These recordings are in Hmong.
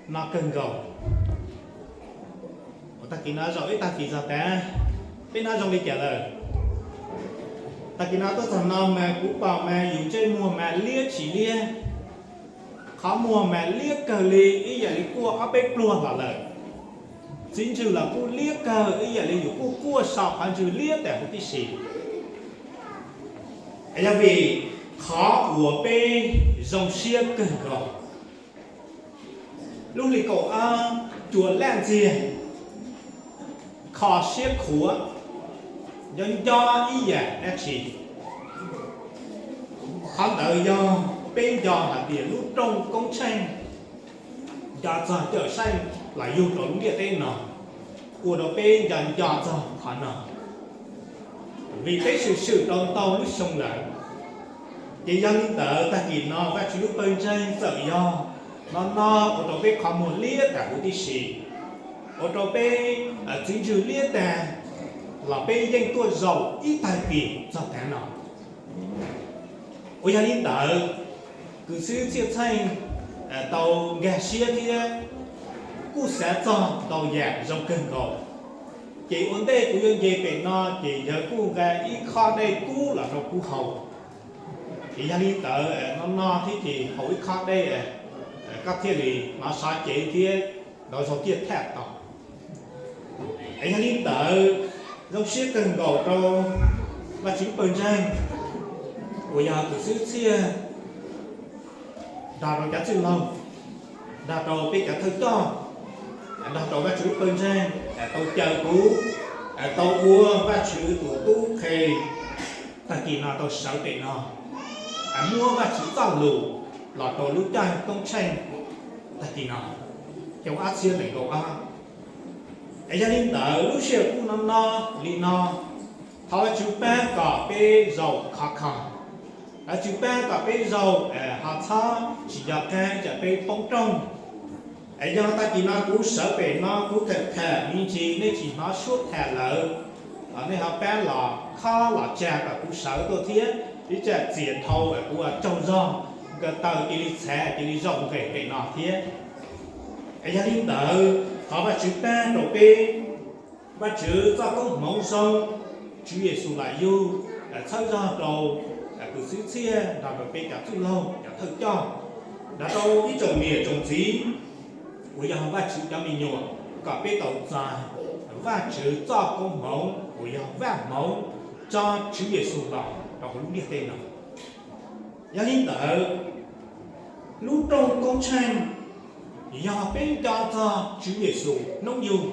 no kawg nkaus. Tag kis no zaum ib tag kis txog tas, peb hnov zoo li cas lawm? Tag kis no tuaj txog no mas kuv pom mas yus ntsej muag mas liab tsis liab, qhov muag mas liab kawg li ib yam li kuaj ob peb pluag los lawm. Txiv ntswg los kuj liab kawg ib yam li yus kuj kuaj so qhov ntswg liab tas huv tib si. Yog vim qhov uas peb zoo siab kawg nkaus, lub hli kaum ob cua laj ntxiag, kho siab khuav, nco nco ib yam dab tsi. Qhov ntawd yog peb nco hais tias lub rooj koob tsheej nco txog Cawmseej los yug rau lub ntiaj teb no, ua rau peb nco nco txog qhov no. Vim peb swm swm rau ntau lub xyoo lawm, ces yog li ntawd tag kis no Vajtswv lub pawg ntseeg txawm yog no no ua rau peb qhov muag liab tas huv tib si, ua rau peb txiv ntswg liab tas, los peb yeej tuaj zaum ib tag kis txog tav no. Uas yog li ntawd, kwv xwb Txhiaj Txheej tau nkag siab thiab kuj xav txog ntau yam zoo kawg nkaus. Ces ua ntej kuv yuav nce pem no ces yawg kuj nqa ib khob dej kub los rau kuv haus. Ces yog li ntawd no no thiab ces haus ib khob dej, koj thiaj li hnov sov cev thiab hnov zoo thiaj tham tau. Es yog li ntawd, zoo siab kawg nkaus rau Vajtswv pawg ntseeg uas yog kwv xwb Txhiaj, nrog rau cov txwj laug, nrog rau peb cov thawj coj, nrog rau Vajtswv pawg ntseeg tau caw kuv tau ua Vajtswv tus tub qhe tag kis no tau sawv pem no, muab Vajtswv txoj lus los rau lub caij koob tsheej tag kis no, xyoo ob txhiab nees nkaum ob. Es yog li ntawd lub sij hawm kuj no no li no, thov Vajtswv pab kom peb zaum khov kho, Vajtswv pab kom peb zaum ho txhob tsis nco qab tsam peb poob rooj. Es yog tag kis no kuv sawv pem no kuv tham tham me ntsis nej tsis hnov suab tham lawm, nej ho pab los khob los tsa kom kuv sawv tuaj thiab, ib tsam txias dhau kuv ua tsaug zog, nkaus taw cia li txhav cia li zaum nqes pem no thiab. Es yog li ntawd thov Vajtswv pab rau peb, Vajtswv txoj koob hmoov zoo, Tswv Yexus lam yug txhawb zog rau kwv xwb Txhiaj nrog rau peb cov txwj laug cov thawj coj, nrog rau ib tsoom niam tsoom txiv uas yog Vajtswv cov me nyuam, kom peb tau txais Vajtswv txoj koob hmoov uas yog Vaj hmoov tso Tswv Yexus los rau hauv lub ntiaj teb no. Yog li ntawd, lub rooj koob tsheej yog peb nco txog Tswv Yexus hnub yug.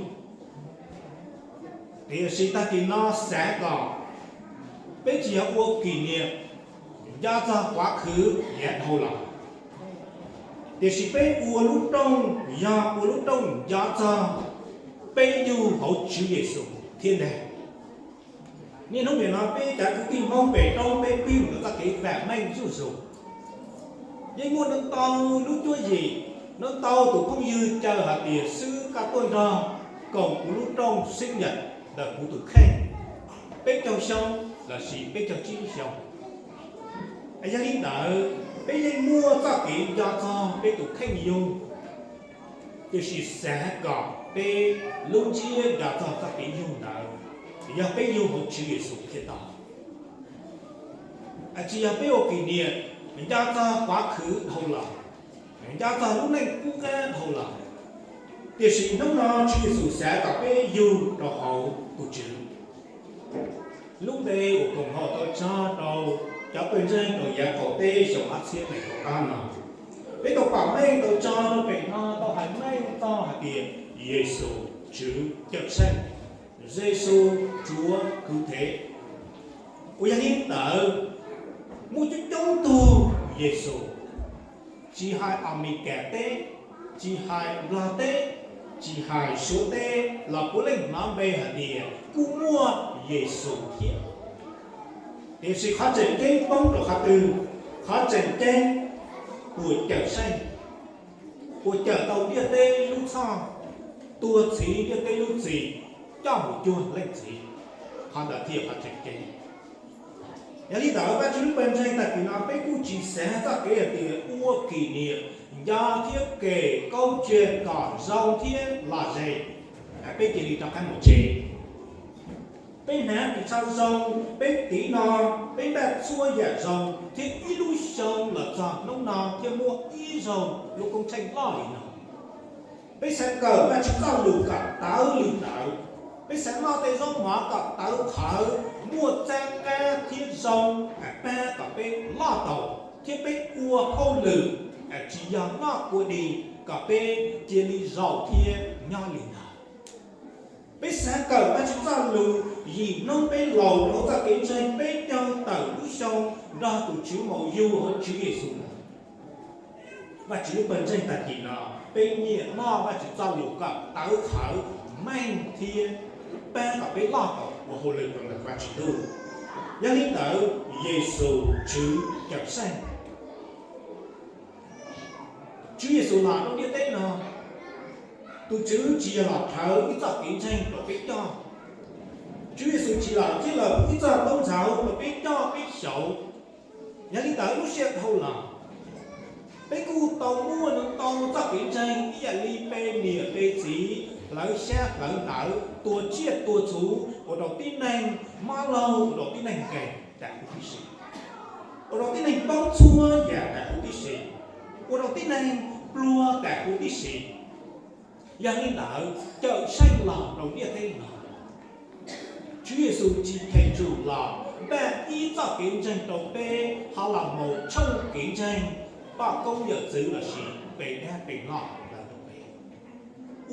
Tiam sis tag kis no xav kom peb tsis yog ua kis niam nco txog qhov khwv yav dhau los, tiam sis peb ua lub rooj yog ua lub rooj nco txog peb yug hauv Tswv Yexus thiab ntag. Niaj hnub nim no peb cov kwv tij Hmoob pem roob peb pib mus rau txoj kev vam meej zuj zus. Yeej muaj ntau lub cuab yim, ntau tus phooj ywg caw hais tias xwb koj tuaj nrog koom kuv lub rooj xib nyam ntawm kuv tus kheej peb caug xyoo lossis peb caug tsib xyoo. Yog li ntawd, peb yeej muaj txoj kev nco txog peb tus kheej yug, tiam sis xav kom peb lub ntsiab nco txog txoj kev yug ntawd yog peb yug hauv Tswv Yexus Khetos. Tsis yog peb ua kis niam nco txog qhov khwv dhau los, nco txog lub neej kub qab dhau los, tiam sis hnub no Tswv Yexus xav kom peb yug rau hauv tus Tswv. Lub npe uas koom haum tau tso rau cov pawg ntseeg rau yav qaum teb xyoo ob txhiab nees nkaum ob no, peb tau pom meej tau tso rau pem no tau hais meej txog hais tias Yexus Tswv Cawmseej, Yexus Chúa Cứu Thế. Uas yog li ntawd, muaj coob coob tug Yexus, tsis hais Amelikas teb, tsis hais Nplog teb, tsis hais Suav teb los puav leej hnov npe hais tias kuj muaj Yexus thiab. Tiam sis qhov tseem ceeb poob rau qhov twg? Qhov tseem ceeb puas cawm seej, puas cawm tau ntiaj teb lub txhoj, tuag txhiv ntiaj teb lub txim, coj mus cuag Leej Txiv, qhov ntawd thiaj yog qhov tseem ceeb. Yog li ntawd, Vajtswv lub pawg ntseeg tag kis no peb kuj tsis xav txoj kev hais tias ua tuaj kis niam, nco thiab kem kaub ceg kom zoo thiab lom zem. Peb cia li rov qab mus tsev. Peb hnav ris tsho zoo, peb tiv no, peb npaj txhua yam zoo thiab ib lub xyoo los txog hnub no thiaj muaj ib zaug lub koob tsheej loj li no. Peb xav kawm Vajtswv txoj lus kom tawv li ntawd. Peb xav noj tej zaub mov kom tawv qhawv, muaj txab qab thiab zoo, pab kom peb loj tau thiab peb ua hauj lwm, tsis yog noj kua dig, kom peb cia li zaum thiab nyob li ntawd. Peb xav kawm Vajtswv txoj lus yim hnub peb laus rau txoj kev ntseeg peb caug tawm lub xyoo nrog tus Tswv mus yug hauv Tswv Yexus. Vajtswv lub pawg ntseeg tag kis no, peb nyiam noj Vajtswv txoj lus kom tawv qhawv, meej thiab pab kom peb loj tau ua hauj lwm rau ntawm Vajtswv Ntuj. Yog li ntawd, Yexus Tswv Cawmseej, Tswv Yexus los rau ntiaj teb no, tus Tswv tsis yog los rhawv ib txoj kev ntseeg rau peb coj. Tswv Yexus tsis los thiab lawm ib txoj taub ntxauv rau peb coj peb xyaum. Yog li ntawd lub sij hawm dhau los, peb kuj tau muaj ntau txoj kev ntseeg ib yam li pe niam pe txiv, hlawv xyab hlawv ntawv, tua tsiaj tua txhu, ua rau tib neeg mob laug, ua rau tib neeg nkeeg tas huv tib si, ua rau tib neeg poob txhua yam tas huv tib si, ua rau tib neeg pluag tas huv tib si. Yog li ntawd Cawmseej los rau ntiaj teb no, Tswv Yexus tsis them tsum los npaj ib txoj kev ntseeg rau peb ho los mus tshooj kev ntseeg poj koob yawm txwv lossis pe dab pe noj ntawd rau peb,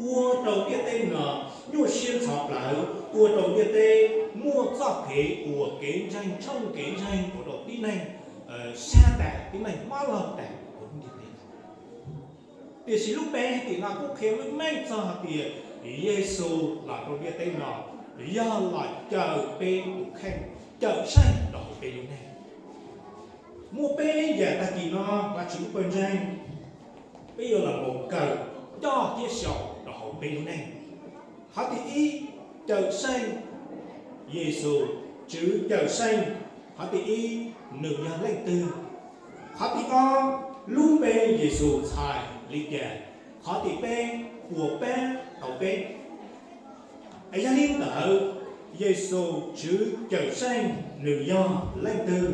ua rau ntiaj teb no nyuaj siab ntxhov plawv, ua rau ntiaj teb muaj txoj kev uas kev ntseeg tshooj kev ntseeg ua rau tib neeg sab tas, tib neeg mob laug tas hauv ntiaj teb. Tiam sis lub npe tim no kuj qhia meej meej txog hais tias Yexus los rau ntiaj teb no yog los cawm peb tus kheej, Cawmseej rau hauv peb lub neej. Muaj peb yam tag kis no Vajtswv lub pawg ntseeg, peb yuav los mus kawm, coj thiab xyaum rau hauv peb lub neej. Qhov thib ib, Cawmseej, Yexus, Tswv Cawmseej. Qhov thib ib, nws yog leej twg? Qhov thib ob, lub npe Yexus txhais li cas? Qhov thib peb, puas pab tau peb? Yog li ntawd, Yexus Tswv Cawmseej nws yog leej twg?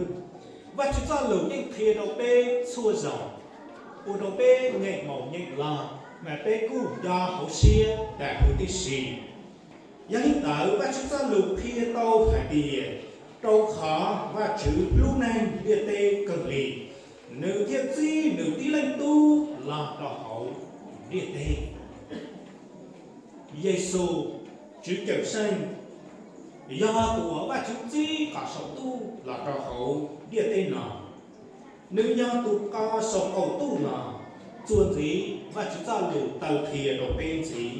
Vajtswv txoj lus yeej qhia rau peb txhua zaus, ua rau peb nyeem mus nyeem los mas peb kuj nco hauv siab tas huv tib si. Yog li ntawd Vajtswv txoj lus qhia tau hais tias, rau qhov Vajtswv hlub neeg ntiaj teb kawg li, nws thiaj txib nws tib leej Tub los rau hauv ntiaj teb. Yexus, Tswv Cawmseej, yog tus uas Vajtswv txib kom saum ntuj los rau hauv ntiaj teb no. Nws yog tus qos saum qaum ntuj los. Txuas ntxiv Vajtswv txoj lus taw qhia rau peb ntxiv,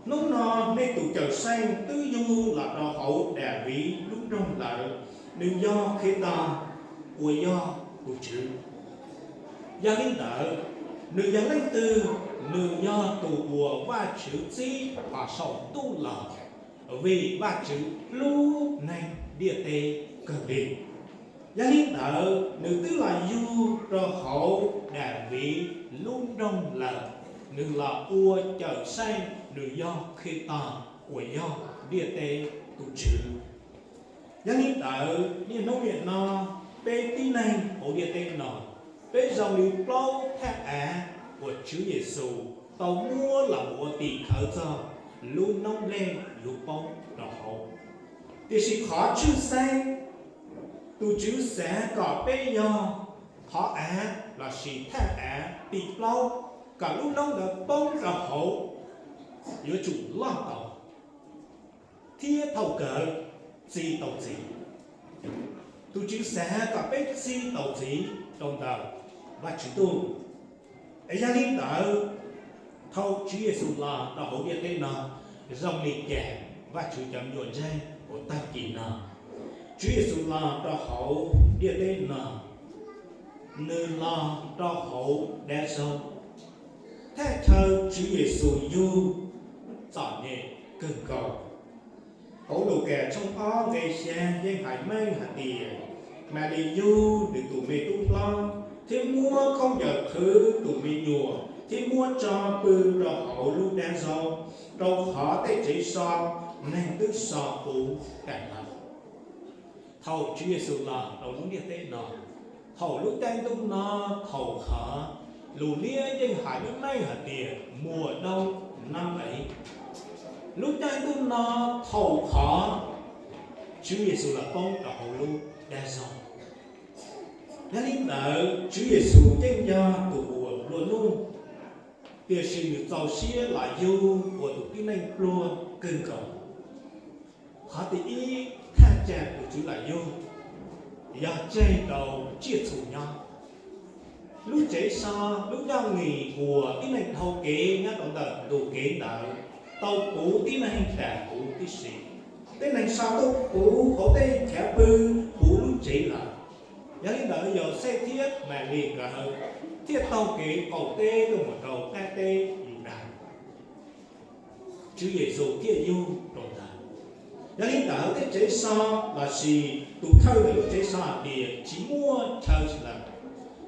hnub no nej tus Cawmseej twb yug los rau hauv Daviv lub nroog lawm, nws yog Khetos uas yog tus Tswv. Yog li ntawd, nws yog leej twg? Nws yog tus uas Vajtswv txib los saum ntuj los, vim Vajtswv hlub neeg ntiaj teb kawg li. Yog li ntawd nws twb los yug rau hauv Daviv lub nroog lawm, nws los ua Cawmseej, nws yog Khetos uas yog ntiaj teb tus Tswv. Yog li ntawd niaj hnub niam no, peb tib neeg hauv ntiaj teb no, peb zoo li plaub thaj av uas Tswv Yexus tau muab los ua tim khawv txog lub noob nplej yuav poob rau hauv. Tiam sis qhov tshwj xeeb, tus Tswv xav kom peb yog qhov av lossis thaj av tim plaub, kom lub noob ntawd poob rau hauv yuav tsum loj tau thiab thaum kawg txi tau txiv. Tus Tswv xav kom peb txi tau txiv rau ntawm Vajtswv Ntuj. Es yog li ntawd, thaum Tswv Yexus los rau hauv ntiaj teb no, zoo li cas Vajtswv cov me nyuam ntseeg uas tag kis no, Tswv Yexus los rau hauv ntiaj teb no, nws los rau hauv dab zaub. Thaj chaw Tswv Yexus yug txom nyem kawg nkaus. Hauv Lukas tshooj ob nqe xya yeej hais meej hais tias, Malis yug nws tus me tub hlob, thiab muab khaub ncaws qhwv tus me nyuam thiab muab tso pw rau hauv lub dab zaub, rau qhov tej tsev so neeg twb so puv tas lawm. Thaum Tswv Yexus los rau lub ntiaj teb no, thaum lub caij ntuj no thaum qhov, lus liab yeej hais meej meej hais tias muaj dab neeg es lub caij ntuj no thaum qhov, Tswv Yexus los poob rau hauv lub dab zaub. Yog li ntawd Tswv Yexus yeej yog tus uas nplua nuj, tiam sis nws txaus siab los yug ua tus tib neeg pluag kawg nkaus. Qhov tim ib, thaj tsam tus Tswv los yug yog tseg rau tsiaj txhu nyob. Lub tsev so, lub nyob nqis uas tib neeg dhau kev nyob rau ntawm ntu kev ntawd tau puv tib neeg tas puv tib si. Tib neeg so tuaj puv hauv tej chav pw puv lub tsev lawm. Yog li ntawd Yauxej thiab Malis nkawd thiaj taug kev qaum teb tuaj mus rau qab teb Yudas. Tswv Yexus thiaj yug rau ntawd. Yog li ntawd tej tsev so lossis tus thawj ntawm lub tsev so hais tias tsis muaj chaw lawm,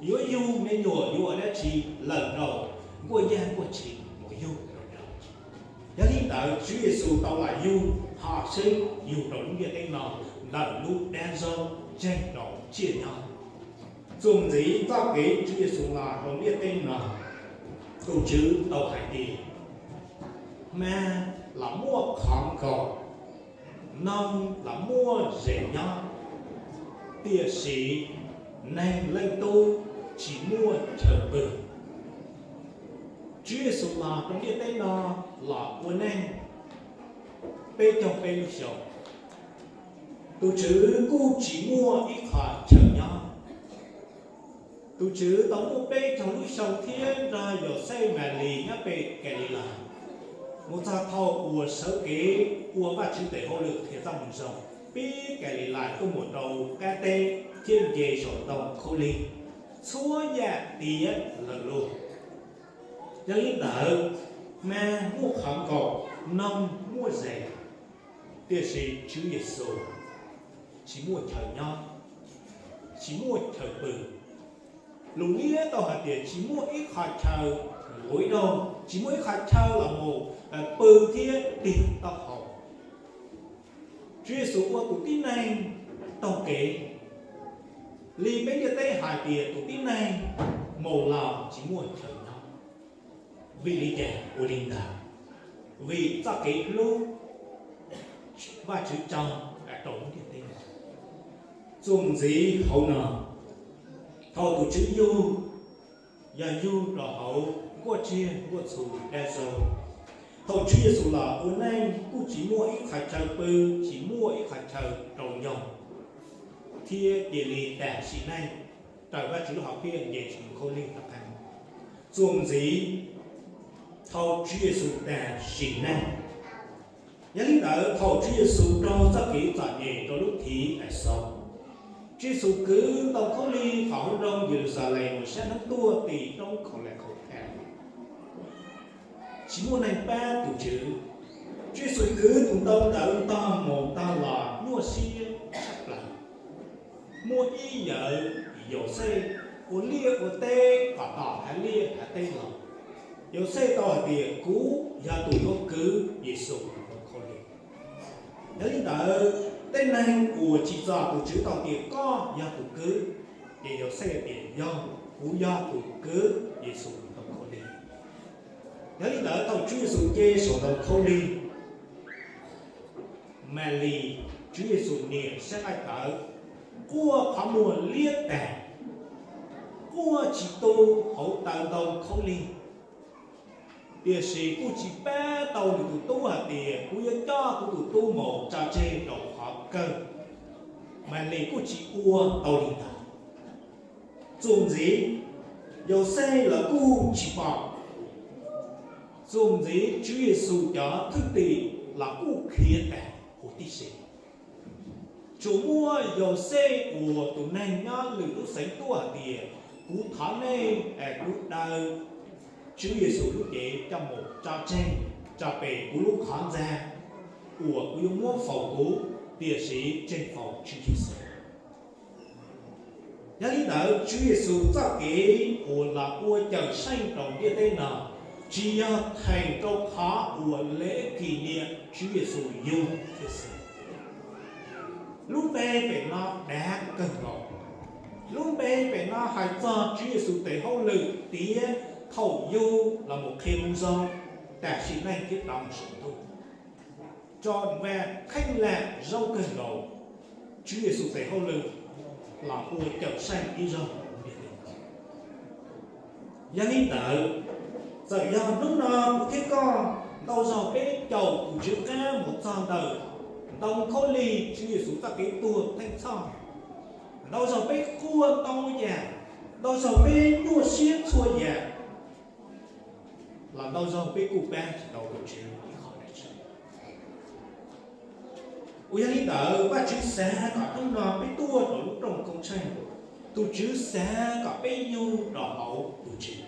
yuav yug me nyuam yuav ua dab tsi lawm rau nkuaj yaj nkuaj tshis mus yug rau. Yog li ntawd Tswv Yexus tau los yug ho seb yug rau lub ntiaj teb no ntawm lub dab zaub tseg rau tsiaj nyob. Txuas ntxiv txoj kev Tswv Yexus los rau ntiaj teb no, tus Tswv tau hais tias, hma los muaj qhov nkaus, noog los muaj zes nyob, tiam sis Neeg Leej Tub tsis muaj chaw pw. Tswv Yexus los rau ntiaj teb no los ua neej peb caug peb lub xyoo, tus Tswv kuj tsis muaj ib qho chaw nyob. Tus Tswv tau muaj peb caug lub xyoo thiab nrog Yauxej Malis nyob pem Kalilais, mus txog thaum uas sawv kev ua Vajtswv tes hauj lwm qhia txoj moo zoo pib Kalilais tuaj mus rau qab teb thiab nce saum ntoo khaub lig, txhua yam tiav lawm lauj. Yog li ntawd, hma muaj qhov nkaus, noog muaj zes, tiam sis Tswv Yexus tsis muaj chaw nyob, tsis muaj chaw pw. Lus liab tau hais tias tsis muaj ib qho chaw nquav ib daug, tsis muaj ib qho chaw los mus pw thiab tig taub hau. Tswv Yexus ua tus tib neeg taug kev li peb ntiaj teb hais tias tus tib neeg mus los tsis muaj chaw nyob. Vim li cas ua li ntawd? Vim txoj kev hlub Vajtswv tso rau lub ntiaj teb no. Txuas ntxiv hauv no, thaum tus Tswv yug, yog yug rau hauv nkuaj tsiaj nkuaj txhu dab zaub. Thaum Tswv Yexus los ua neej kuj tsis muaj ib qho chaw pw, tsis muaj ib qho chaw rau nyoog, thiab cia li tas sim neej raws Vajtswv lub hom phiaj nce ntoo khaub lig rov qab. Txuas ntxiv thaum Tswv Yexus tas sim neej, yog li ntawd thaum Tswv Yexus raug txoj kev txom nyem rau lub thiv ais xov, Tswv Yexus kwv ntoo khaub lig qhov hauv nroog Yeluxalees mus sab hnub tuaj tim roob Khaulaikhauthes, tsis muaj neeg pab tus Tswv. Tswv Yexus kwv tus ntoo ntawd ntog mus ntog los nyuaj siab tshaj plaws. Muaj ib yawm Yauxej ua liaj ua teb kom tom hav liaj hav teb los. Yauxej tau hais tias, kuv yog tus yuav kwv Yexus ntoo khaub lig. Yog li ntawd, tej neeg uas tsim txom tus Tswv tau tias, koj yog tus kwv. Ces Yauxej tias, yog, kuv yog tus kwv Yexus ntoo khaub lig. Yog li ntawd thaum Tswv Yexus nce saum ntoo khaub lig, Malis, Tswv Yexus niam, saib nqaij tawv, quaj qhov muag liab tag, quaj tsis tu hauv taw ntoo khaub lig. Tiam sis kuj tsis pab tau nws tus tub hais tias, kuv yuav coj kuv tus tub mus tso tseg rau qhov kawg. Malis kuj tsis ua tau li ntawd. Txuas ntxiv, Yauxej los kuj tsis pom. Txuas ntxiv Tswv Yexus cov thwj tim los kuj khiav tas huv tib si. Tsuas muaj Yauxej uas tus neeg nyob lwm lub xeev tuaj hais tias, kuv thov nej, kuv daws Tswv Yexus lub cev coj mus tso tseg, tso pem kuv lub qhov ntxa uas kuv yuav muab faus kuv, tiam sis tseg faus Tswv Yexus. Yog li ntawd Tswv Yexus txoj kev uas los ua Cawmseej rau ntiaj teb no tsis yog theem rau qhov uas lawv kis niam Tswv Yexus yug thiab xwb. Lub npe pem no dav kawg nkaus. Lub npe pem no hais txog Tswv Yexus tes hauj lwm tiav thaum yug los mus qhia lub zoo, tam sim neej thiab rov mus saum ntuj. Tso vaj kheej lam zoo kawg nkaus, Tswv Yexus tes hauj lwm los ua Cawmseej ib zaug. Yog li ntawd, txawm yog hnub no kuv thiab koj, ntau zaug peb caum tus Tswv qab mus txog ntawm ntoo khaub lig Tswv Yexus txoj kev tuag theej txhoj, ntau zaug peb quaj ntau yam, ntau zaug peb nyuaj siab txhua yam, los ntau zaug peb kuj pab tsis tau tus Tswv ib qho dab tsi. Uas yog li ntawd Vajtswv xav kom hnub no peb tuaj rau lub rooj Koob Tsheej, tus Tswv xav kom peb yug rau hauv tus Tswv.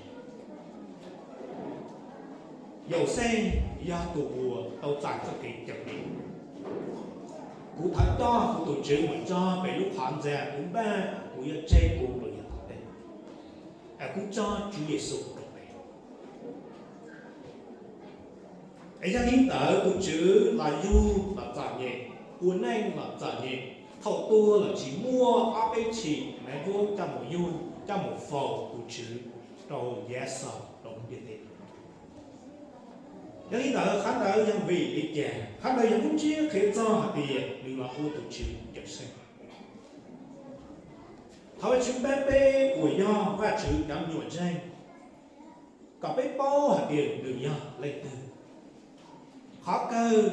Yauxej yog tus uas tau txais txoj kev cawm dim. Kuv thov coj kuv tus Tswv mus tso pem lub qhov ntxa kuv npaj kuv yuav tseg kuv rau yav tom ntej. Kuv tso Tswv Yexus rau pem. Es yog li ntawd tus Tswv los yug los txom nyem, ua neej los txom nyem, thaum tuag los tsis muaj ob peb tshim hnav nruab coj mus yug, coj mus faus tus Tswv rau yav xaus rau ntiaj teb. Yog li ntawd qhov ntawd yog vim li cas? Qhov ntawd yog lub ntsiab qhia txog hais tias nws los ua tus Tswv Cawmseej. Thov Vajtswv pab peb uas yog Vajtswv cov me nyuam ntseeg kom peb paub hais tias nws yog leej twg. Qhov kawg,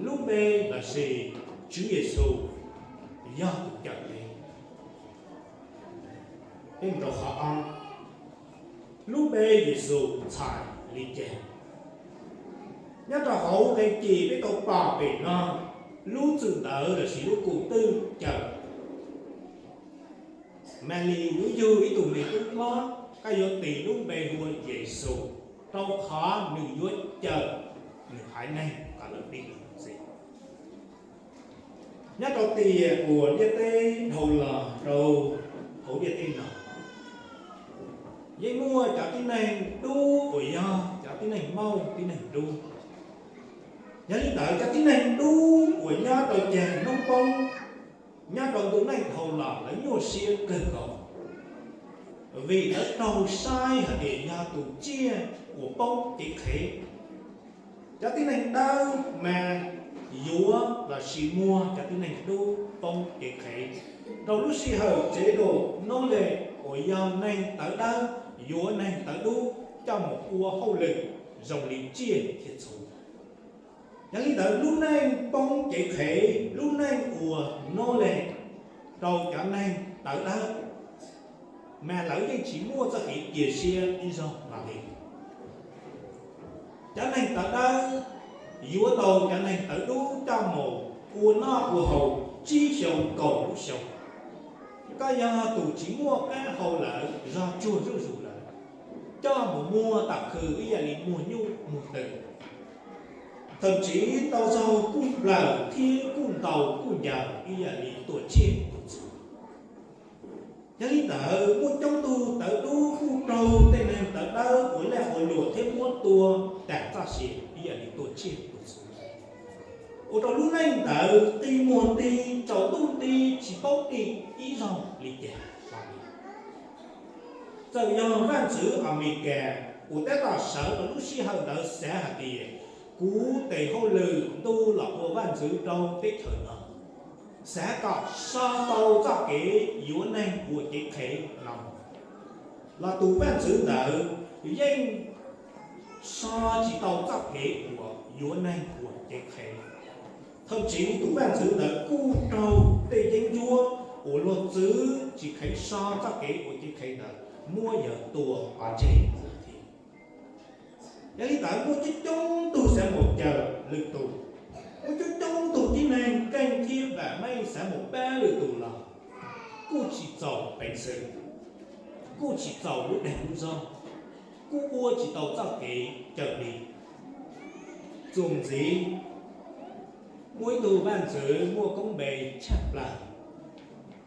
lub npe lossis Tswv Yexus yog tus cawm peb. Peb mus rau qhov ob, lub npe Yexus txhais li cas? Nyob rau hauv nqe cim peb tau pom pem no, lub txwm ntawd lossis lub kum twj cawm Malis yuav yug ib tug me tub hlob, koj yuav tis lub npe hu ua Yexus, rau qhov nws yuav cawm nws haiv neeg kom lawv dim los ntxiv. Nyob rau tiam uas ntiaj teb dhau los rau hauv ntiaj teb no, yeej muaj cov tib neeg dub uas yog cov tib neeg Hmoob tib neeg dub. Yog li ntawd cov tib neeg dub uas nyob rau cag hnub poob, nyob rau ntu neej dhau los lawv nyuaj siab kawg nkaus, vim lawv raug saib hais tias yog tus tsiaj uas poob cev qhev. Cov tib neeg dawb mas yuav lossis muag cov tib neeg dub poob cev qhev. Rau lub sij hawm tsev dum nub le uas yog neeg tawv dawb yuav neeg tawv dub coj mus ua hauj lwm zoo li tsiaj thiab txhu. Yog li ntawd lub neej poob cev qhev, lub neej uas nub le rau cov neeg tawv dawb, mas lawv yeej tsis muaj txoj kev cia siab ib zaug los li. Cov neeg tawv dawb yuav tau cov neeg tawv dub coj mus ua noj ua haus tsib xyoo kaum lub xyoo. Koj yog tus tsis muaj qab hau lawm, zog tsuag zuj zus lawm, coj mus muag tam khw ib yam li muag nyuj muag twm. Thawm tsiv tau zaug kuj nplawm thiab kuj ntaus kuj ncaws ib yam li tuam tsiaj tuam txhu. Yog li ntawd muaj coob tug tawv dub kuj raug tej neeg tawv dawb ua laj ua luam thiab muab tua tas txoj sia ib yam li tuam tsiaj tuam txhu. Ua rau lub neej ntawd qi muag nti, tsaus ntuj nti, tsis paub dim ib zaug li cas. Txawm yog vaj ntxwv Amelikas uas tab tom sawv rau lub sij hawm ntawd xav hais tias kuv tes hauj lwm ntuj los ua vaj ntxwv rau teb chaws no, xav kom so tau txoj kev yuav neeg ua cev qhev no, los tus vaj ntxwv ntawd yeej so tsis tau txoj kev uas yuav neeg ua cev qhev. Thawm tsiv tus vaj ntxwv ntawd kuj raug tej yeeb ncuab uas luag txwv tsis kheev so txoj kev ua cev qhev ntawd muab yawg tua pov tseg thiab. Yog li ntawd muaj coob coob tug xav mus cawm lwm tus, muaj coob coob tug tib neeg keej thiab vam meej xav mus pab lwm tus los kuj tsis txaus peev xwm, kuj tsis txaus lub dag lub zog, kuj ua tsis tau txoj kev cawm dim. Txuas ntxiv, muaj ib tug vaj ntxwv muaj koob npe tshaj plaws,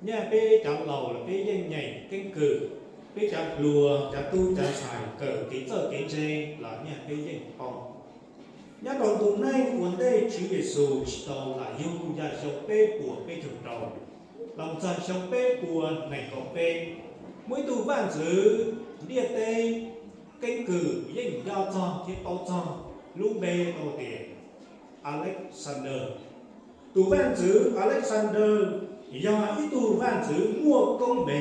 Nyaj peb cov laus los peb yeej nyeem keeb kwm, peb cov hluas cov tub cov ntxhais kawm kev txawj kev ntse los nyaj peb yeej paub. Nyob rau tus neeg ua ntej Tswv Yexus tsis tau los yug yog xyoo peb puas peb caug rau los txog xyoo peb puas nees nkaum peb, muaj ib tug vaj ntxwv ntiaj teb keeb kwm yeej nco txog thiab paub txog, lub npe hu tias Alexander. Tus vaj ntxwv Alexander yog ib tug vaj ntxwv muaj koob npe,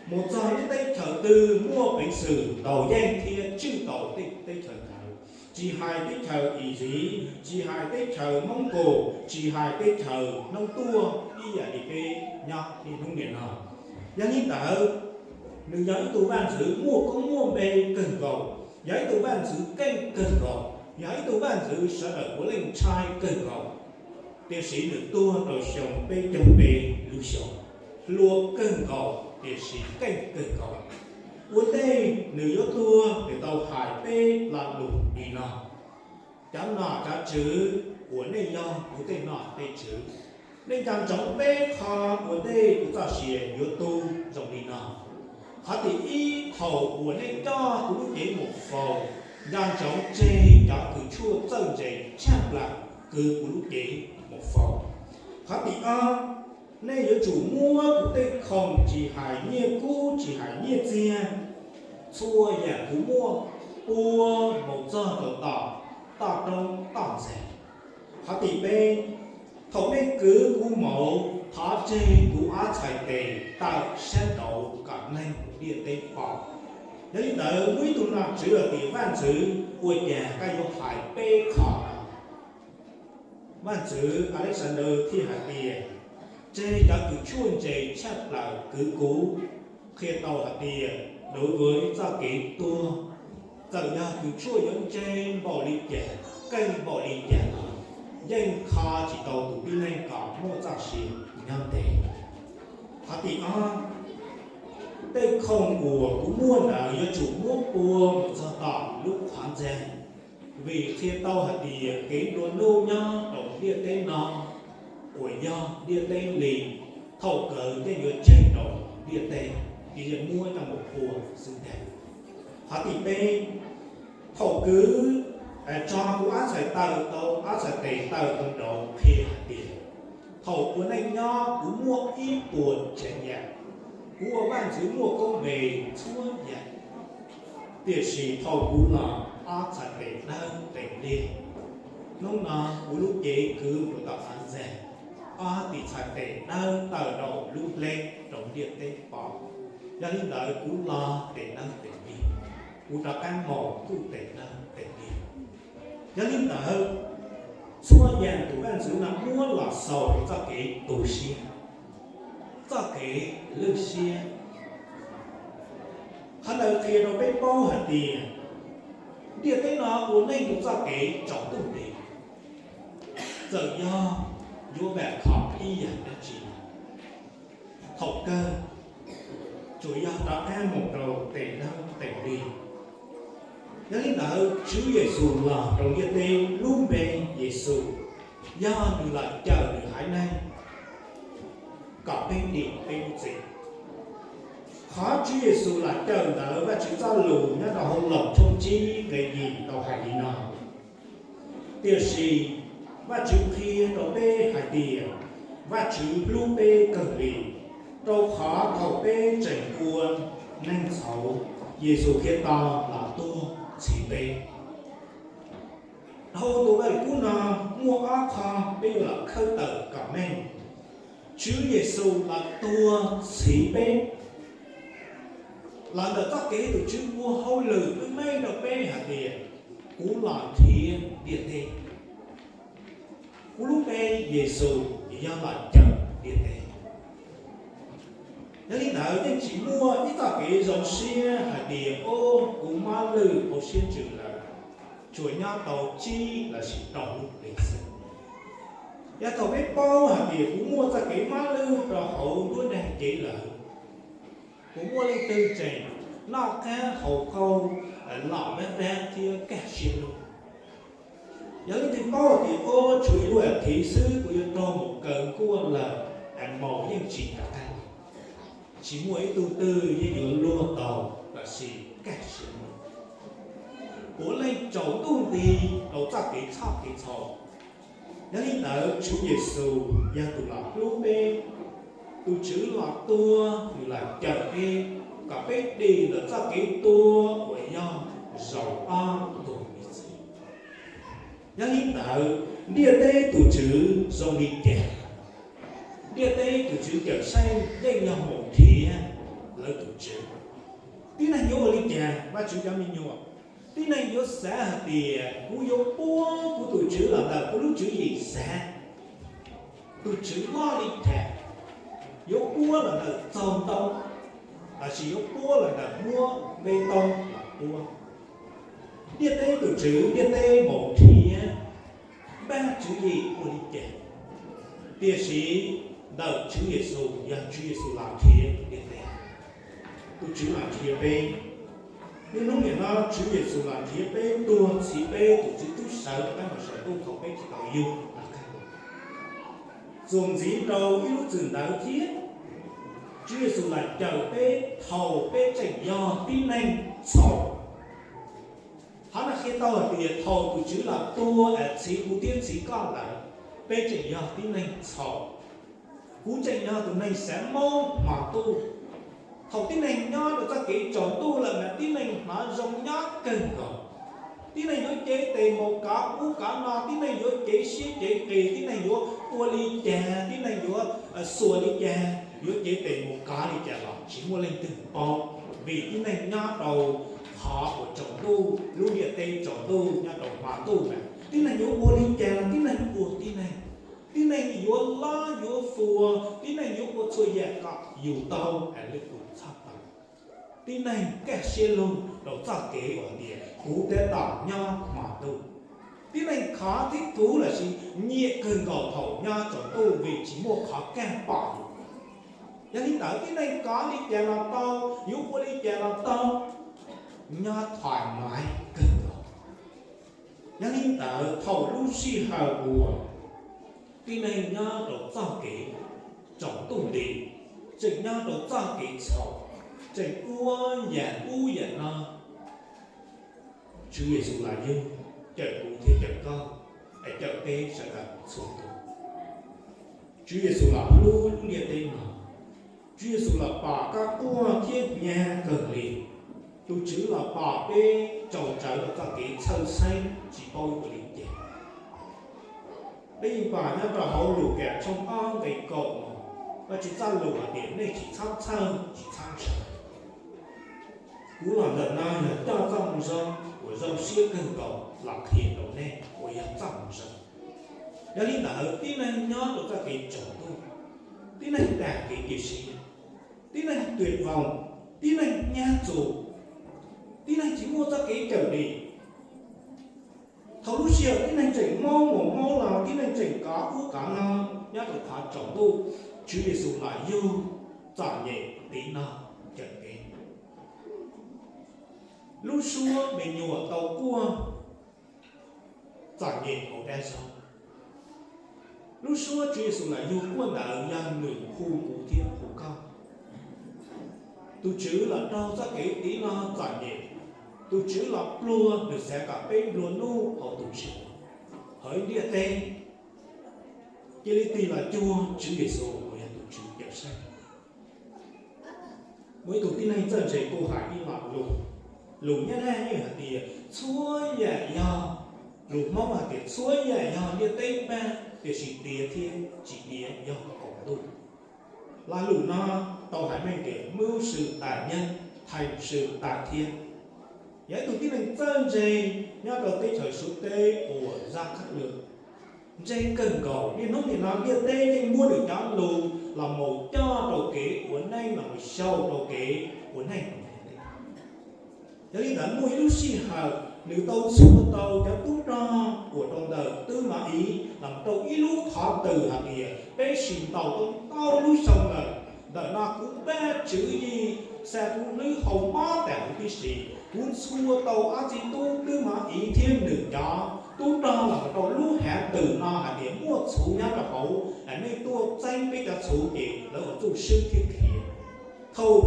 mus txog lub teb chaws twg muaj peev xwm ntaus yeej thiab tswj tau tej teb chaws ntawd, tsis hais teb chaws Iziv, tsis hais teb chaws Moos Kus, tsis hais teb chaws noob tuaj ib yam li peb nyob niaj hnub niam no. Yog li ntawd, nws yog ib tug vaj ntxwv muaj koob muaj npe kawg nkaus, yog ib tug vaj ntxwv keej kawg nkaus, yog ib tug vaj ntxwv sawv daws puav leej ntshai kawg nkaus. Tiam sis nws tuag rau xyoo peb caug peb lub xyoo, hluas kawg nkaus tiam sis keej kawg nkaus. Ua ntej nws yuav tuag nws tau hais peb lo lus li no: Cov nom cov tswv uas nej yog kuv tej nom tej tswv, nej nco ntsoov peb qho ua ntej kuv txoj sia yuav tu zoo li no. Qhov tim ib, thaum uas nej coj kuv lub cev mus faus, nco ntsoov tseg cov kws tshuaj txawj ntse tshaj plaws kwv kuv lub cev mus faus. Qhov tim ob, nej yuav tsum muab kuv tej khoom tsis hais nyiaj kub tsis hais nyiaj txiag, txhua yam kuv muaj, pua mus txog rau tom toj roob toj ntxas. Qhov tim peb, thaum nej kwv kuv mus, thov tseg kuv ob txhais tes tawm sab nraud kom neeg ntiaj teb pom. Yog li ntawd muaj ib tug nom tswv hais tias, Vaj ntxwv, ua cas koj yuav hais peb qho no? Vaj ntxwv Alexander thiaj hais tias, Tseg cov kws tshuaj ntse tshaj plaws kwv kuv, qhia tau hais tias, đối với txoj kev tuag, txawm yog kws tshuaj yuav ntse npaum li cas, keej npaum li cas los yeej kho tsis tau tus tib neeg kom muaj txoj sia nyob ntev. Qhov tim ob, tej khoom uas kuv muaj ntawd yuav tsum muab pua mus txog tom lub qhov ntxa, vim qhia tau hais tias kev nplua nuj nyob rau ntiaj teb no uas yog ntiaj teb li, thaum kawg yeej yuav tseg rau ntiaj teb, ces yeej muab coj mus pua xwb ntag. Qhov tim peb, thaum kwv tso kuv ob txhais taw rau, ob txhais tes taw rau nraud qhia hais tias, thaum ua neej nyob kuv muaj ib puas tsev yam, kuv ua vaj ntxwv muaj koob npe txhua yam, tiam sis thaum kuv los ob txhais tes dawb tes liag. Hnub no kuv lub cev kwv mus rau tom qhov ntxa, ob tis txhais tes dawb taw rau lub hleb rau ntiaj teb pom. Yog li ntawd kuv los tes dawb tes liag, kuv rov qab mus kuj tes dawb tes liag. Yog li ntawd, txhua yam tus vaj ntxwv no muab los xaus rau txoj kev tu siab, txoj kev lwj siab. Qhov ntawd qhia rau peb paub hais tias ntiaj teb no ua neej tus txoj kev tsaus ntuj nti, txawm yog yuav vam khom ib yam dab tsi, thaum kawg tsuas yog rov qab mus rau tes dawb tes liag. Yog li ntawd Tswv Yexus los rau ntiaj teb, lub npe Yexus, yog nws los cawm nws haiv neeg kom peb dim peb lub txim. Qhov Tswv Yexus los cawm ntawd, Vajtswv txoj lus nyob rau hauv Loos tshooj tsib nqe yim tau hais li no: Tiam sis Vajtswv qhia rau peb hais tias Vajtswv hlub peb kawg li, rau qhov thaum peb tseem ua neeg txhaum, Yexus Khetos los tuag txhiv peb. Dhau tus Vajluskub no muaj ob qho peb yuav los khawb tawm kom meej. Tswv Yexus los tuag txhiv peb, los ntawm txoj kev tus Tswv ua hauj lwm meej meej rau peb hais tias, kuv los nrhiav ntiaj teb. Kuv lub npe Yexus yog los cawm ntiaj teb. Yog li ntawd yeej tsis muaj ib txoj kev zoo siab hais tias, o, kuv mob lwj hauv siab ntsws lawm, tsuas nyob tau tsib lossis rau lub npe xwb. Yog thaum peb paub hais tias kuv muaj txoj kev mob lwj rau hauv nruab nrag cev lawm, kuv muaj leej twg tseem noj qab haus qaug, lom vab vab thiab kaj siab lug. Yog leej twg paub tias, o, tshuav ib lub as thiv xwb kuv yuav raug mus kaw nkuaj lawm, maus yeej tsis rov qab. Tsis muaj ib tug twg yeej yuav luag tau los sis kaj siab mus. Puav leej tsaus ntuj nti rau txoj kev txhoj kev txhau. Yog li ntawd Tswv Yexus yog tus los hlub peb, tus Tswv los tuag, nws los cawm peb, kom peb dim ntawm txoj kev tuag uas yog zaum ob tuag ib txhis. Yog li ntawd ntiaj teb tus tswv zoo li cas? Ntiaj teb tus tswv Cawmseej yeej yog mus nrhiav lawv tus tswv. Tib neeg yuav ua li cas, Vajtswv cov me nyuam? Tib neeg yuav xav hais tias kuv yuav puab kuv tus tswv los ntawm kuv lub tswv yim xav. Tus tswv loj li cas? Yuav puab los ntawm txaug ntoo, los sis yuav puab los ntawm muab npe tau los puab? Ntiaj teb tus tswv ntiaj teb mus nrhiav npaj tswv yim ua li cas? Tiam sis ntawm Tswv Yexus yog Tswv Yexus los nrhiav ntiaj teb. Tus tswv los nrhiav peb. Niaj hnub nim no Tswv Yexus los nrhiav peb, tuag txhiv peb, tus tswv twb sawv peb mus saum ntuj thaum peb tsis tau yug los qab. Txuas ntxiv rau ib lub txwm ntawd thiab, Tswv Yexus los cawm peb thaum peb tseem yog tib neeg txhaum. Qhov no qhia tau hais tias thaum tus tswv los tuag es txhiv kuv thiab txhiv koj lawm, peb tseem yog tib neeg txhaum. Kuv tseem yog tus neeg xav maub hmo ntuj. Thaum tib neeg nyob rau txoj kev tsaus ntuj lawm mas tib neeg hnov zoo nyob kawg nkaus. Tib neeg yuav cev tes mus kav ub kav no, tib neeg yuav cev siab cev qis, tib neeg yuav ua li cas, tib neeg yuav xuas li cas, yuav cev tes mus kav li cas los tsis muaj leej twg paub, vim tib neeg nyob rau qhov uas tsaus ntuj, lub ntiaj teb tsaus ntuj nyob rau hmo ntuj mas tib neeg yuav ua li cas los tib neeg ua tib neeg. Tib neeg yuav lob yuav fuas, tib neeg yuav ua txhua yam kom yus tau es lwm tus txhob tau. Tib neeg kaj siab lug rau txoj kev uas tias kuv tab tom nyob hmo ntuj. Tib neeg khov thib thuv los sis nyiam kawg nkaus thaum nyob tsaus ntuj vim tsis muaj qhov kaj pom. Yog li ntawd tib neeg kov li cas los tau, yuav ua li cas los tau, nyob thais maiv kawg nkaus. Yog li ntawd thaum lub sij hawm uas tib neeg nyob rau txoj kev tsaus ntuj nti, tseem nyob rau txoj kev txhaum, tseem ua yam ub yam no, Tswv Yexus los yug, cawm kuv thiab cawm koj, es cawm peb sawv daws txhua tus. Tswv Yexus los hlub lub ntiaj teb no. Tswv Yexus los pom kab quaj thiab hnyav kawg li. Tus Tswv los pom peb tsaus tsawv rau txoj kev txhawj xeeb tsis paub ua li cas. Peb yeej pom nyob rau hauv Lukas tshooj ob nqe kaum no, Vajtswv txoj lus hais tias nej tsis txhob txhawj tsis txhob ntshai. Kuv los ntawm no yog coj txoj moo zoo uas zoo siab kawg nkaus los qhia rau nej uas yog txoj moo zoo. Yog li ntawd tib neeg nyob rau txoj kev tsaus ntuj, tib neeg dag kev cia siab, tib neeg tuyệt vọng, tib neeg nyab txus, tib neeg tsis muaj txoj kev cawm dim. Thaum lub sij hawm tib neeg tseem maub mus maub los, tib neeg tseem kov ub kov no, nyob rau qhov tsaus ntuj, Tswv Yexus los yug txom nyem tiv no cawm peb. Lub suab me nyuam tau quaj txom nyem hauv dab zaub. Lub suab Tswv Yexus los yug quaj ntawd yog nws hu kuv thiab hu koj. Tus Tswv los raug txoj kev tiv no txom nyem, tus Tswv los pluag, nws xav kom peb nplua nuj hauv tus Tswv, hauv ib ntiaj teb. Cia li tig los cuag Tswv Yexus uas yog tus Tswv Cawmseej. Muaj ib tug tib neeg txawj ntse kuj hais ib lo lus, lus Nyab Laj yeej hais tias txhua yam yog, lus Hmoob hais tias txhua yam yog ntiaj teb npaj, tiam sis tiav thiab tsis tiav yog qaum ntuj. Lo lus no tau hais meej tias 谋事在人，thành事在天. Yog ib tug tib neeg txawj ntse nyob rau teb chaws Suav teb uas Zaj Khab Lwm ntse kawg nkaus. Niaj hnub nim no ntiaj teb yeej muab nws cov lus los mus coj rau kev ua neej, los mus xyaum rau kev ua neej. Yog li ntawd muaj ib lub sij hawm nws tau txhua tau cov tub rog uas rau ntawm Twb Mav Iv los rau ib lub qhov twg hais tias peb sim ntaus tau ntau lub xyoo lawm. Ntawm no kuv npaj tswv yim xa kuv hlwb hau mob tas huv tib si. Kuv txhua tau ob txiv tub Twb Mav Iv thiab nws cov tub rog los rau lub hav twm no hais tias muaj txhuv nyob rau hauv, nej tuaj txeeb peb cov txhuv ces lawv ua txuj swb thiab khiav. Thaum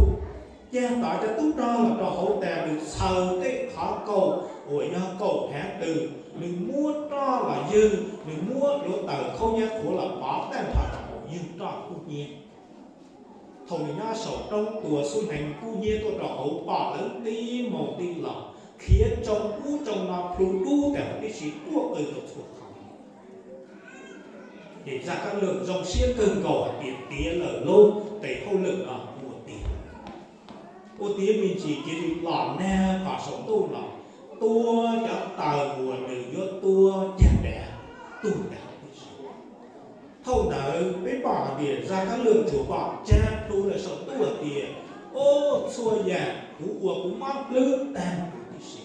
cag tod cov tub rog los rau hauv tas, nws txhaws tej qhov kaum uas yog kaum hav twm, nws muab roj los ywg, nws muab duav taws khaub nyab qhuav los pov tag nrho rau hauv, ywg roj kub hnyiab. Thaum nws nyob saum roob tua xub hneev, kub hnyiab tuaj rau hauv, pom lawv nti mus nti los, khiav tsoo ub tsoo no plhu dub tas huv tib si, quaj qw rau txhua qhov. Ces Zaj Kab Lwm zoo siab kawg nkaus hais tias, tiav lawm lauj, tes hauj lwm no ua tiav. Ua tiav me ntsis cia li los nag kom saum ntuj los tua cov taws uas nws yuav tua cag dav tuag tas huv tib si. Thaum ntawd peb pom hais tias Zaj Kab Lwm tsuas pom tsab plhu lawm saum ntuj hais tias, o, txhua yam kuv ua kuv mob hlwb tag huv tib si.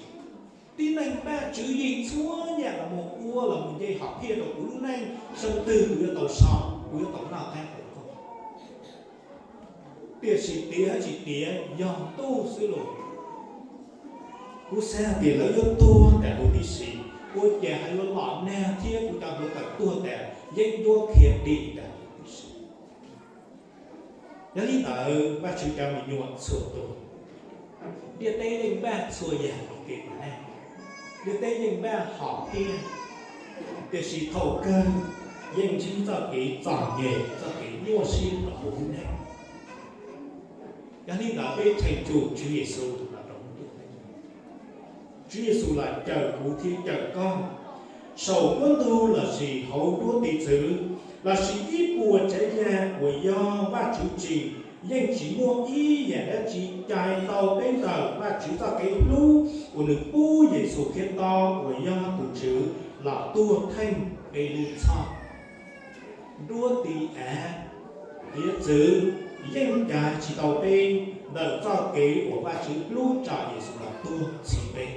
Tib neeg npaj tswv yim txhua yam los mus ua los mus nce hom phiaj rau kuv lub neej, xyoo twg kuv yuav tau so, kuv yuav tau noj qab hau nkauj. Tiam sis tiav tsis tiav yog ntuj xwb los, kuv xav tias lawv yuav tuag tas huv tib si, ua cas ho yuav los nag thiab kuv cov hluav taws tuag tas yeeb ncuab khiav dim tas huv tib si. Yog li ntawd, Vajtswv cov me nyuam txhua tus, ntiaj teb yeej npaj txhua yam hauv kev ua neej, ntiaj teb yeej npaj hom phiaj, tiam sis thaum kawg yeej ntsib txoj kev txom nyem, txoj kev nyuaj siab rau hauv lub neej. Yog li ntawd, peb cheem tsum Tswv Yexus los rau lub ntuj. Tswv Yexus los cawm kuv thiab cawm koj. Saum nruab ntug lossis hauv nruab tiv txwv lossis ib puas tsav yam uas yog Vajtswv tsim, yeej tsis muaj ib yam dab tsi cais tau peb ntawm Vajtswv txoj kev hlub uas nws pub Yexus Khetos uas yog tus Tswv los tuag theej peb lub txhoj. Nruab tiv av, hiav txwv yeej cais tsis tau peb ntawm txoj kev uas Vajtswv hlub tso Yexus los tuag txhiv peb.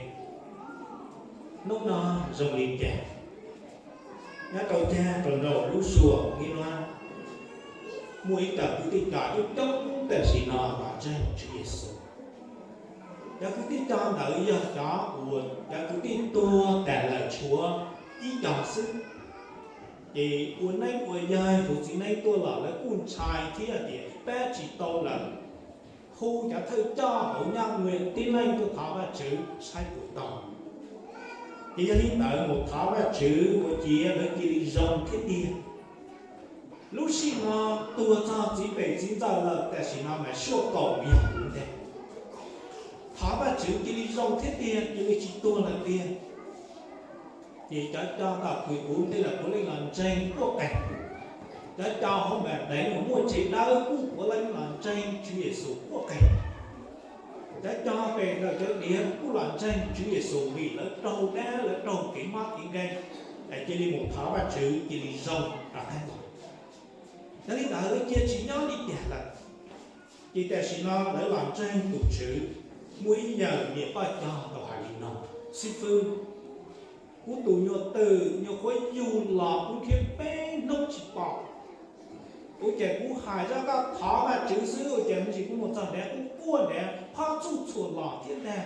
Hnub no zoo li cas, nyob rau cag rau nraum lub suam nib nuab, muaj ib co kwv tij coob coob tam sim no los ntseeg Tswv Yexus. Cov kwv tij coob ntawd yog cov uas cov kwv tij tuag tas lawm tshuav ib co xwb. Ces ua neeb ua yaig, tus txiv neeb tuaj los lawv kuj ntshai thiab tias pab tsis tau lawm. Hu cov thawj coj hauv nyab ua tib neeg tuaj thov Vajtswv saib puas tau. Ces yog li ntawd mus thov Vajtswv ua ciav lawv cia li zoo thiab tiag. Lub sij no tuag txog txiv pem txiv ntxawm lawm, tam sim no mas suaj kaum yog kuv ntag. Thov Vajtswv cia li zoo thiab tiag, cia li tsis tuag lawm tiag. Ces cov co tom kws kuv tej lawm puav leej los ntseeg quaj qees. Cov co hauv npam deev uas muaj tsev dawb kuj puav leej los ntseeg Tswv Yexus quaj qees. Cov co pem ntawm cov diav kuj los ntseeg Tswv Yexus vim lawv raug dab, lawv raug kev mob kev nkeeg. Cia li mus thov Vajtswv cia li zoo rov qab los. Yog li ntawd lawv cia tsis nyob li cas lawm. Ces tam sim no lawv los ntseeg tus Tswv. Muaj ib yawm niam poj coj tau hais li no: Xib fwb, kuv tus nyuam twm nyuam qhuav yug los kuv nrhiav peb hnub tsis pom. Ua cas kuv hais zaj koj thov Vajtswv xwb, ua cas me ntsis kuv mus txog nrad kuv quaj nrad, qhov txuj txhua los thiab ntag.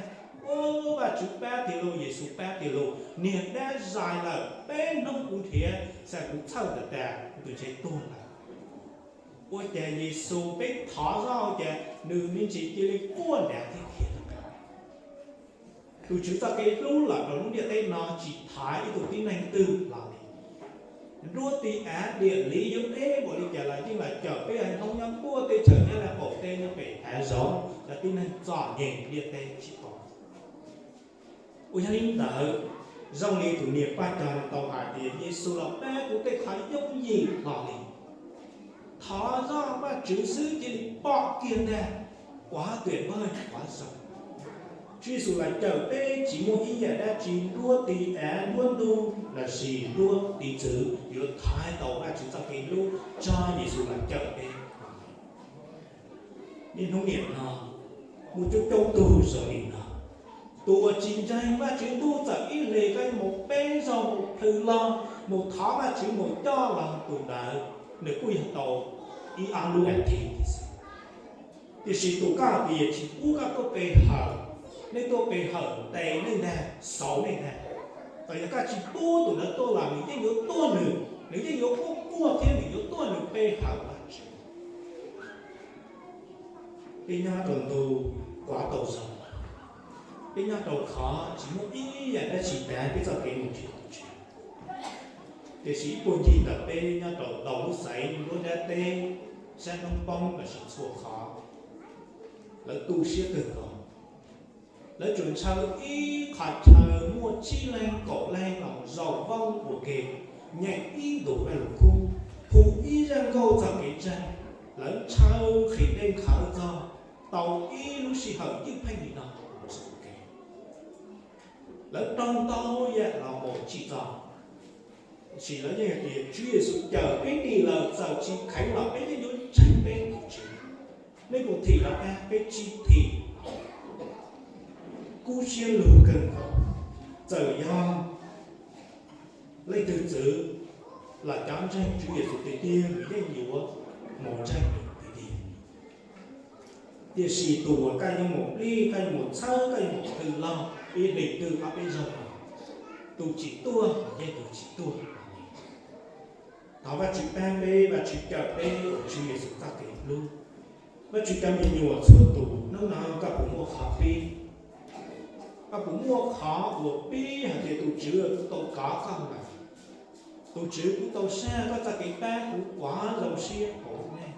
Ua, Vajtswv pab tiag lauj, Yexus pab tiag lauj, niag dab zais lawm, peb hnub kuv nrhiav, xav kuv txhawj tas tas kuv tus ntsej tuag lawm. Ua cas Yexus peb thov zoj ua cas nws me ntsis cia li quaj nrad thiab khiav lawm? Tus Tswv txoj kev hlub los rau lub ntiaj teb no tsis thaiv ib tug tib neeg twg los li. Nruab tiv av diam li yuav deb npaum li cas los yeej los cawm peb haiv Hmoob nyob npuaj teb chaws Nyab Laj qaum teb nyob pem hav zoov, cov tib neeg txom nyem ntiaj teb tsis pom. Ua yog li ntawd, zoo li tus niam paj cog tau hais tias Yexus los pab kuv tej qhov yooj yim hlo li. Thov zoj Vajtswv xwb cia li pom kiag ntag, quá tuyệt vời, quá giàu. Tswv Yexus los cawm peb tsis muaj ib yam dab tsi nruab tiv av, nruab ntug lossis nruab tiv txwv yuav thaiv tau Vajtswv txoj kev hlub tso Yexus los cawm peb. Niaj hnub niam no muaj coob coob tug zoo li no. Tus uas tsis ntseeg Vajtswv ntuj txawm ib hlis koj mus peb zaug mus plhws log mus thov Vajtswv mus coj los, tus ntawd nws kuj yog tau ib ob lub as thiv. Tiam sis tus koj tias tsis pub koj tuaj pe hawm, nej tuaj pe hawm ntes nej ntag, xauv nej ntag. Txawm yog koj tsis pub tus ntawd tuaj los nws yeej yuav tuaj nws, nws yeej yuav quaj quaj thiab nws yuav tuaj nws pe hawm Vajtswv. Peb nyob rau ntu kuav tau zoo, peb nyob rau qhov tsis muaj ib yam dab tsi tav peb txoj kev mus nrhiav tus Tswv. Tiam sis ib puag ncig ntawm peb nyob rau ntau lub xaiv nruab nrab teb, sab hnub poob lossis txhua qhov, lawv tu siab kawg nkaus. Lawv tsuas ntshaw ib qho chaw muaj tsib leeg kaum leeg los zaum voob ua ke, nyeem ib ntu Vajluskub, hu ib zaj nkauj txog kev ntseeg. Lawv ntshaw qhim dej nkhawv txog tau ib lub sij hawm ywj pheej li no ua ke. Lawv raug ntau yam los mus tsim txom, tiam sis lawv yeej hais tias Tswv Yexus cawm peb dim lawm, txawm tsis kheev los peb yeej yuav ntseeg peb tus Tswv. Nej puas thim los peb tsis thim? Kub siab lug kawg nkaus. Txawm yog leej twg txwv los cov ntseeg Tswv Yexus tiag tiag nws yeej yuav mus ntseeg nws tiag tiag. Tiam sis tus uas koj yuav mus plij, koj yuav mus txhawb, koj yuav mus twv log ib hlis twg ob peb zaug no, tus tsis tuaj yeej tus tsis tuaj. Thov Vajtswv pab peb, Vajtswv cawm peb ua Tswv Yexus txoj kev hlub. Vajtswv cov me nyuam txhua tus, hnub no koj puas muaj qhov pib? Koj puas muaj qhov uas pib hais tias tus Tswv, kuv tau kov koj lawm, tus Tswv, kuv tau saj koj txoj kev pab, kuv kuav zoo siab hauv nej.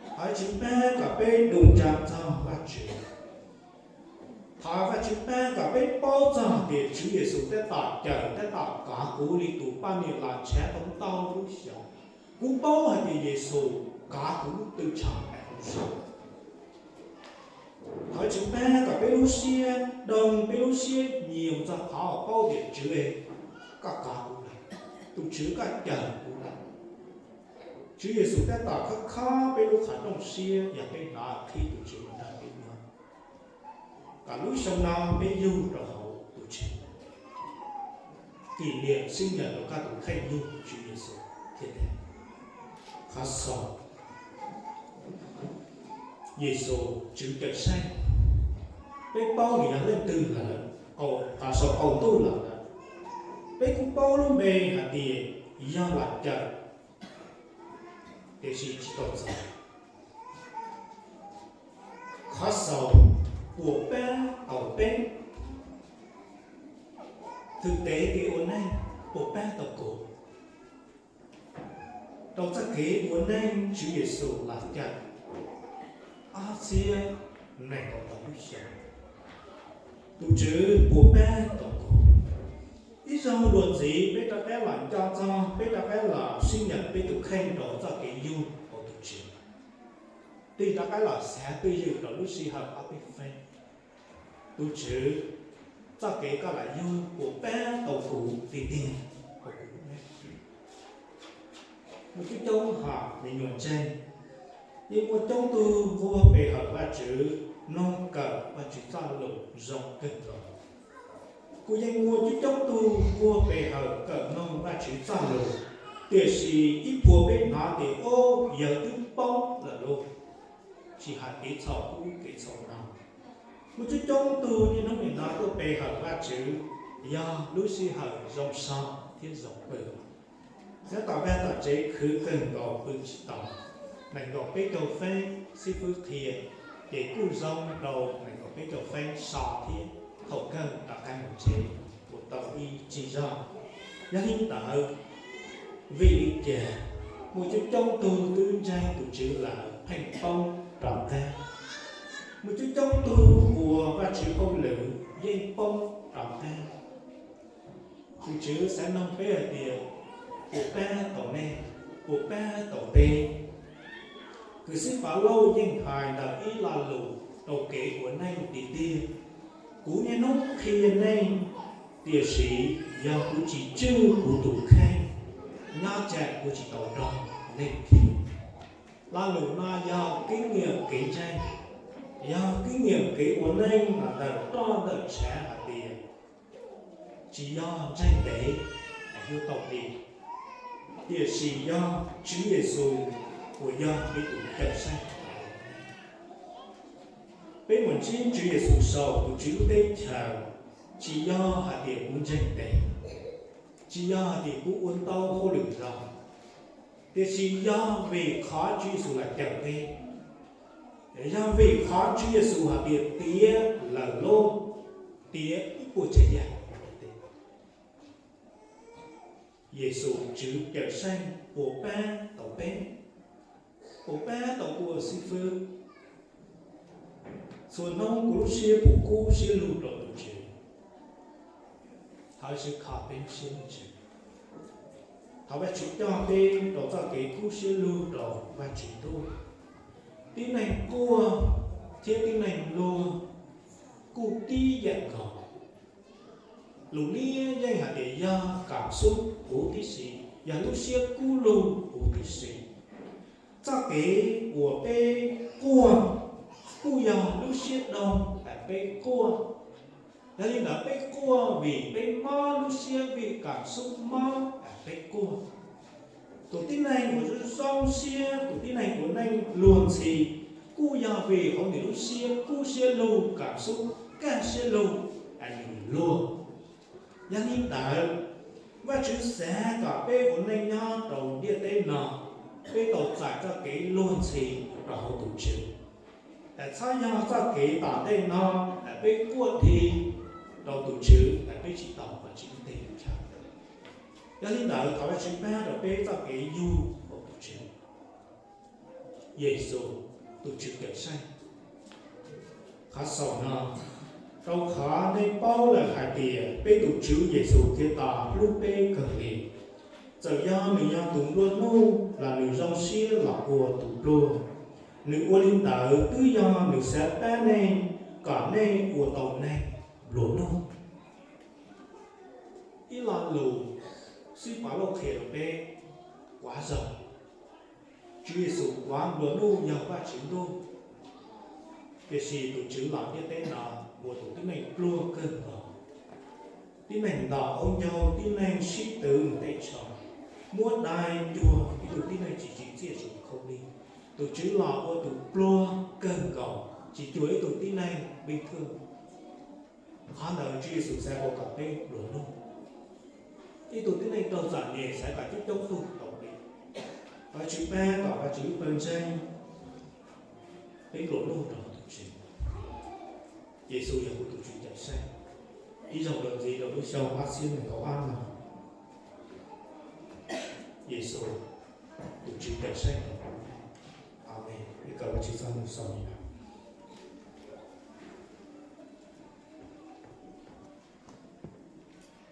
Thov Vajtswv pab kom peb du ntsa txog Vajtswv. Thov Vajtswv pab kom peb paub txog tias Tswv Yexus tab tom cawm, tab tom kov kuv li tus poj niam los ntshav tau ntau lub xyoos. Kuv paub hais tias Yexus kov kuv lub tw tsho es kuv zoo. Thov Vajtswv pab kom peb lub siab doog, peb lub siab nyias txog qhov paub tias Tswv, koj kov kuv lawm, tus Tswv koj cawm kuv lawm. Tswv Yexus tab tom khob khob peb lub qhov rooj siab yog peb hnov qhib tus Tswv mus nrog peb nyob. Kom lub xyoo no peb yug rau hauv tus Tswv, kis niam sib nyiam rau koj tus kheej yug Tswv Yexus thiab tiag. Qhov xaus, Yexus Tswv Cawmseej, peb paub nws yog leej twg lawm, qhov saum qaum ntuj los lawm. Peb kuj paub lub npe hais tias yog Los Cawm, tiam sis tsis tau txog. Qhov xaus, puas pab tau peb? Thwm tes kev ua neej puas pab tau kuv? Rau txoj kev ua neej Tswv Yexus Los Cawm ob txhiab nees nkaum tawm lub xyoo, tus Tswv puas pab tau kuv? Ib zaug dua ntxiv peb rov qab los nco txog, peb rov qab los sib nyiam peb tus kheej rau txoj kev yug hauv tus Tswv. Tig rov qab los xav twj ywm rau lub sij hawm ob peb feeb, tus Tswv, txoj kev koj los yug puas pab tau kuv tiag tiag? Muaj coob coob hom me nyuam ntseeg, yeej muaj coob tug nquag pe hawm Vajtswv, mloog kawm Vajtswv txoj lus zoo kawg nkaus. Kuj yeej muaj coob coob tug nquag pe hawm kawm mloog Vajtswv txoj lus, tiam sis ib puas peb hnov tias, o, yawg twb poob lawm lauj, tsis hais kev txhaum ub kev txhaum no. Muaj coob coob tug niaj hnub nim no tuaj pe hawm Vajtswv, yog lub sij hawm zoo so thiab zoo pw. Nyob tom vaj tom tsev khwv kawg nkaus pw tsis tau. Nees nkaum peb caug feeb xib fwb qhia, ces kuj zoo rau nees nkaum peb caug feeb so thiab, thaum kawg rov qab mus tsev, ua tau ib tsig zog. Yog li ntawd, vim li cas muaj coob coob tug twb ntseeg tus Tswv lawm pheej poob rov qab? Muaj coob coob tug ua Vajtswv hauj lwm yeej poob rov qab. Tus Tswv xav noog peb hais tias, puas pab tau nej, puas pab tau peb? Kws xib Pavlauj yeej hais ntawm ib lo lus rau kev ua neej tiag tiag: Kuv niaj hnub qhia nej, tiam sis yog kuv tsis tswj kuv tus kheej, nyob tsam kuv tsis tau nrog nej qhia. Lo lus no yog keeb nyiam kev ntseeg, yog keeb nyiam kev ua neej los ntawm roj ntawm tshav hais tias, tsis yog ntseeg ntev es yuav tau li, tiam sis yog Tswv Yexus uas yog peb tus Cawmseej. Peb mus ntsib Tswv Yexus saum tus Tswv lub teb chaws, tsis yog hais tias kuv ntseeg ntev, tsis yog hais tias kuv ua ntau hauj lwm zoo, tiam sis yog vim qhov Tswv Yexus los cawm peb. Yog vim qhov Tswv Yexus hais tias tiav lawm lauj, tiav ib puas tsav yam, Yexus Tswv Cawmseej puas pab tau peb, puas pab tau kuv ua xib fwb. Txhua hnub kuv lub siab puas kub siab lug rau tus Tswv? Thov Vajtswv kho peb lub siab lub ntsws. Thov Vajtswv coj peb rau txoj kev kub siab lug rau Vajtswv Ntuj. Tib neeg quaj thiab tib neeg luag kuj tib yam nkaus. Lus liab yeej hais tias yog kam xub huv tib si, yog lub siab kub lug huv tib si. Txoj kev uas peb quaj kuj yog lub siab doog es peb quaj. Yog li ntawd peb quaj vim peb mob lub siab, vim kam xub mob es peb quaj. Tus tib neeg uas zoo siab, tus tib neeg uas neeg luag ntxhi, kuj yog vim hauv nws lub siab kub siab lug, kam xub kaj siab lug es nws luag. Yog li ntawd, Vajtswv xav kom peb ua neej nyob rau ntiaj teb no, peb tau txais txoj kev luag ntxhi rau hauv tus Tswv. Es txhob yog txoj kev tom ntej no es peb quaj dhi rau tus Tswv es peb tsis tau Vajtswv ib teg lub chaw. Yog li ntawd thov Vajtswv pab rau peb txoj kev yug rau tus Tswv, Yexus, tus Tswv Cawmseej. Qhov xaus no, rau qhov nej paub lawm hais tias peb tus Tswv Yexus Khetos hlub peb kawg li. Txawm yog nws yog tus nplua nuj los nws zoo siab los ua tus pluag. Nws ua li ntawd twb yog nws xav pab nej kom nej ua tau neeg nplua nuj. Ib lo lus xib Pov Lauj qhia rau peb, kuav zog. Tswv Yexus kuav nplua nuj yog Vajtswv Ntuj, tiam sis tus Tswv los ntiaj teb no ua tus tib neeg pluag kawg nkaus. Tib neeg ntaus qaub ncaug, tib neeg sib twv nws tej tsho, muab dai cuag ib tug tib neeg tsis tsim txiaj tsis khaub lig. Tus Tswv los ua tus pluag kawg nkaus, tsis cuag ib tug tib neeg npij thwj. Qhov ntawd Tswv Yexus xav ua kom peb nplua nuj. Ib tug tib neeg raug txom nyem xav kom coob coob tug tau peb. Vajtswv pab kom Vajtswv lub pawg ntseeg peb nplua nuj rau tus Tswv. Yexus yog kuv tus Tswv Cawmseej. Ib zaug dua ntxiv rau lub xyoo ob txhiab nees nkaum ob no, Yexus, tus Tswv Cawmseej rau kuv. Amees. Peb kawm Vajtswv txoj lus xaus li no.